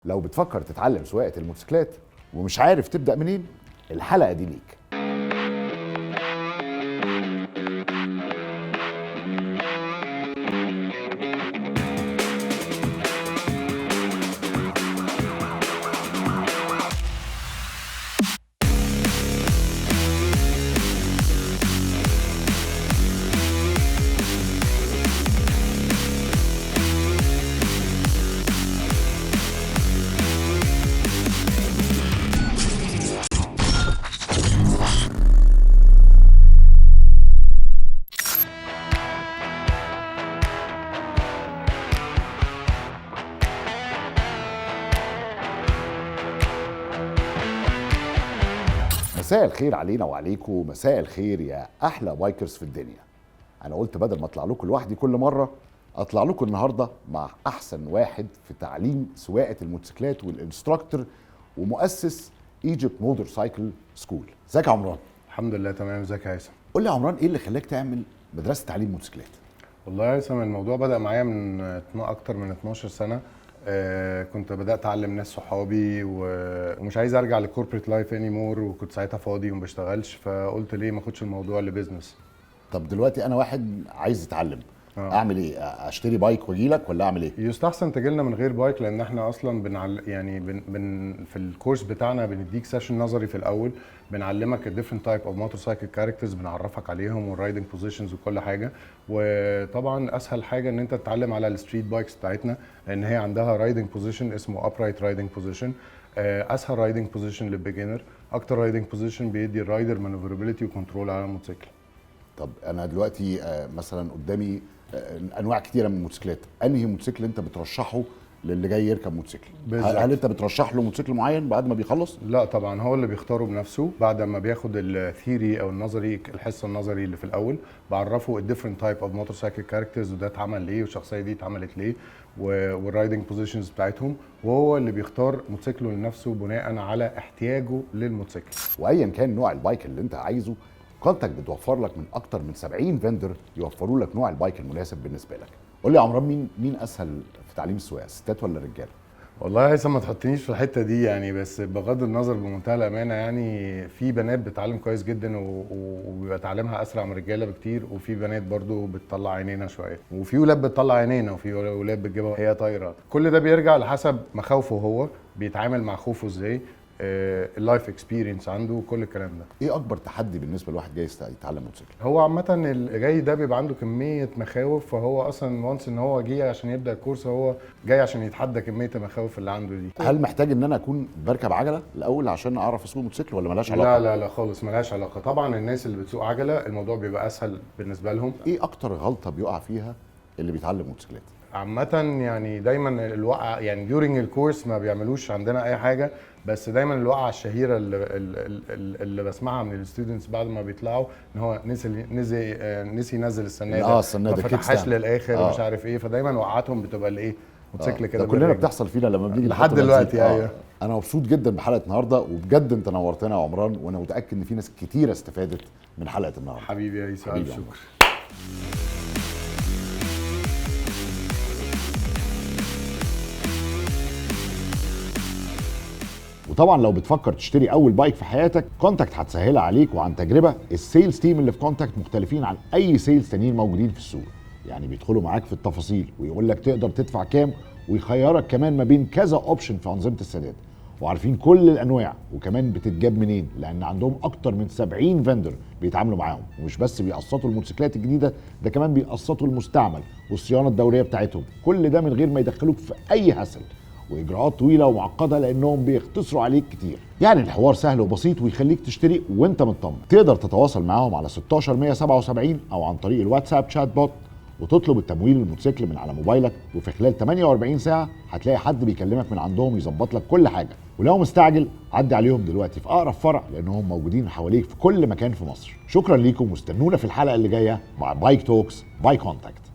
لو بتفكر تتعلم سواقة الموتوسيكلات ومش عارف تبدأ منين، الحلقة دي ليك. مساء الخير علينا وعليكم، مساء الخير يا احلى bikers في الدنيا. انا قلت بدل ما اطلع لكم لوحدي كل مرة، اطلع لكم النهارده مع احسن واحد في تعليم سواقة الموتوسيكلات وال instructor ومؤسس Egypt Motorcycle School. ازيك يا عمران؟ الحمد لله تمام. ازيك يا هيثم؟ قول لي يا عمران، ايه اللي خلاك تعمل مدرسه تعليم موتوسيكلات؟ والله يا هيثم الموضوع بدأ معايا من اكتر من 12 سنة. كنت بدأت أعلم ناس صحابي ومش عايز أرجع لل corporate life anymore، وكنت ساعتها فاضي وما بشتغلش، فقلت ليه ما اخدش الموضوع ل business. طب دلوقتي انا واحد عايز اتعلم، اعمل ايه؟ اشتري bike واجي لك ولا اعمل ايه؟ يستحسن تجيلنا من غير bike، لان احنا اصلا يعني في ال course بتاعنا بنديك session نظري في الاول، بنعلمك ال different type of motorcycle characters، بنعرفك عليهم وال riding positions وكل حاجة. وطبعا اسهل حاجة ان انت تتعلم على ال street bikes بتاعتنا، لان هي عندها riding position اسمه upright riding position، اسهل riding position لل beginner، اكتر riding position بيدي ال rider maneuverability و control على الموتوسيكل. طب انا دلوقتي مثلا قدامي انواع كتيرة من الموتوسيكلات، انهي موتوسيكل انت بترشحه للي جاي يركب موتوسيكل؟ هل انت بترشح له موتوسيكل معين بعد ما بيخلص؟ لا طبعا، هو اللي بيختاره بنفسه بعد ما بياخد ال theory او النظري، الحصة النظري اللي في الاول بعرفه ال different type of motorcycle characters، وده اتعمل ليه والشخصية دي اتعملت ليه وال riding positions بتاعتهم، وهو اللي بيختار موتوسيكله لنفسه بناء على احتياجه للموتوسيكل. وايا كان نوع ال bike اللي انت عايزه، Contact بتوفر لك من اكتر من 70 vendor يوفروا لك نوع ال bike المناسب بالنسبة لك. قول لي يا عمران، مين اسهل في تعليم السواقة، الستات ولا الرجالة؟ والله يا هيثم ما تحطنيش في الحتة دي يعني، بس بغض النظر بمنتهى الامانة يعني في بنات بتتعلم كويس جدا وبيبقى تعليمها اسرع من الرجالة بكتير، وفي بنات برضو بتطلع عينينا شوية، وفي ولاد بتطلع عينينا، وفي ولاد بتجيبها هي طايره. كل ده بيرجع لحسب مخاوفه، هو بيتعامل مع خوفه ازاي، ال life experience عنده وكل الكلام ده. ايه اكبر تحدي بالنسبة لواحد جاي يتعلم موتوسيكل؟ هو عامة اللي جاي ده بيبقى عنده كمية مخاوف، فهو اصلا once ان هو جه عشان يبدا ال course هو جاي عشان يتحدى كمية المخاوف اللي عنده دي. هل محتاج ان انا اكون بركب عجله الاول عشان اعرف اسوق موتوسيكل ولا ملهاش علاقة؟ لا لا لا خالص، ملهاش علاقة. طبعا الناس اللي بتسوق عجله الموضوع بيبقى اسهل بالنسبة لهم. ايه اكتر غلطه بيقع فيها اللي بيتعلم موتوسيكلات؟ عامة يعني دايما الوقعة، يعني during ال course ما بيعملوش عندنا اي حاجة، بس دايما الوقعة الشهيرة اللي بسمعها من ال students بعد ما بيطلعوا ان هو نسي ينزل السناده، السناده ما فتحهاش للاخر، مش عارف ايه، فدايما وقعاتهم بتبقى الايه موتوسيكل كده. كلنا بتحصل فينا لما بنيجي لحد دلوقتي. ايوه انا مبسوط جدا بحلقة النهارده، وبجد انت نورتنا يا عمران، وانا متاكد ان في ناس كتيرة استفادت من حلقة النهارده. حبيبي يا هيثم، الف شكر. وطبعا لو بتفكر تشتري اول bike في حياتك، Contact هتسهلها عليك. وعن تجربه، ال sales team اللي في Contact مختلفين عن اي sales تانيين موجودين في السوق، يعني بيدخلوا معاك في التفاصيل ويقول لك تقدر تدفع كام، ويخيرك كمان ما بين كذا option في انظمة السداد، وعارفين كل الانواع وكمان بتتجاب منين، لان عندهم اكتر من 70 vendor بيتعاملوا معاهم. ومش بس بيقسطوا الموتوسيكلات الجديدة، ده كمان بيقسطوا المستعمل والصيانه الدورية بتاعتهم، كل ده من غير ما يدخلوك في اي hassle واجراءات طويلة ومعقدة، لانهم بيختصروا عليك كتير. يعني الحوار سهل وبسيط ويخليك تشتري وانت مطمن. تقدر تتواصل معاهم على 16177 او عن طريق الواتساب chat bot، وتطلب التمويل الموتوسيكل من على موبايلك، وفي خلال 48 ساعة هتلاقي حد بيكلمك من عندهم يظبط لك كل حاجة. ولو مستعجل عدي عليهم دلوقتي في اقرب فرع، لانهم موجودين حواليك في كل مكان في مصر. شكرا ليكم، واستنونا في الحلقة اللي جاية مع Bike Talks by Contact.